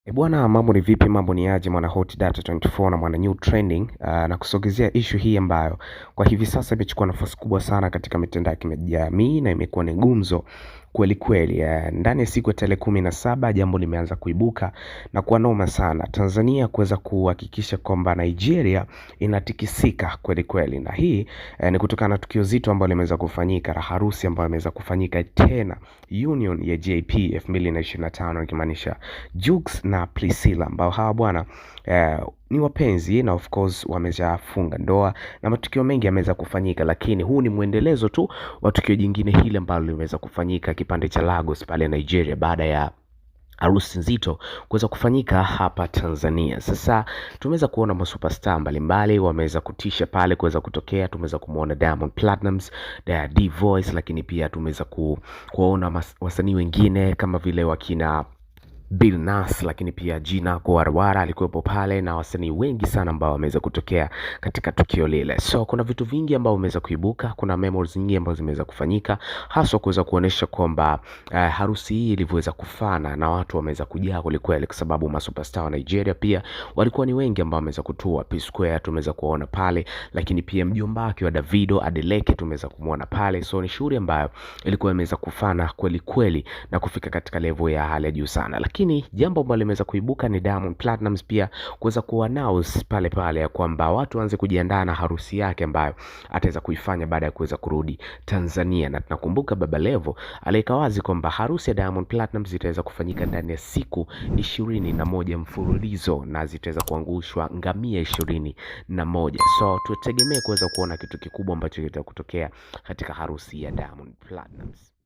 E bwana, mambo ni vipi? Mambo ni aje mwana Hot Data 24 na mwana New Trending, na kusogezea issue hii ambayo kwa hivi sasa imechukua nafasi kubwa sana katika mitandao ya kijamii na imekuwa ni gumzo kweli kweli. Ndani ya siku ya tarehe 17 jambo limeanza kuibuka na kuwa noma sana, Tanzania kuweza kuhakikisha kwamba Nigeria inatikisika kweli kweli, na hii ni kutokana na tukio zito ambalo limeweza kufanyika la harusi ambayo imeweza kufanyika tena Union ya JP 2025 ikimaanisha Jux na Priscilla ambao hawa bwana ni wapenzi na of course wameshafunga ndoa na matukio mengi yameweza kufanyika, lakini huu ni mwendelezo tu wa tukio jingine hili ambalo limeweza kufanyika kipande cha Lagos pale Nigeria baada ya harusi nzito kuweza kufanyika hapa Tanzania. Sasa tumeweza kuona masuperstar mbalimbali wameweza kutisha pale kuweza kutokea. Tumeweza kumuona Diamond Platnumz, D Voice, lakini pia tumeweza kuwaona wasanii wengine kama vile wakina Bill Nass, lakini pia Gina Kuarwara alikuwepo pale na wasanii wengi sana ambao wameweza kutokea katika tukio lile. So kuna vitu vingi ambavyo vimeweza kuibuka, kuna memories nyingi ambazo zimeweza kufanyika, haswa kuweza kuonesha kwamba harusi hii ilivyoweza kufana na watu wameweza kujaa kwelikweli, kwa sababu masuperstar wa Nigeria pia walikuwa ni wengi ambao wameweza kutua. P Square tumeweza kuona pale, lakini pia mjomba wake wa Davido Adeleke tumeweza kumuona pale. So ni shughuli ambayo ilikuwa imeweza kufana kweli kweli na kufika katika level ya hali ya juu sana. Lakini jambo ambalo limeweza kuibuka ni Diamond Platnumz pia kuweza kuannounce pale pale ya kwamba watu waanze kujiandaa na harusi yake ambayo ataweza kuifanya baada ya kuweza kurudi Tanzania, na tunakumbuka Baba Levo aliweka wazi kwamba harusi ya Diamond Platnumz itaweza kufanyika ndani ya siku 21 mfululizo na zitaweza kuangushwa ngamia 21. So tutegemee kuweza kuona kitu kikubwa ambacho kitakutokea katika harusi ya Diamond Platnumz.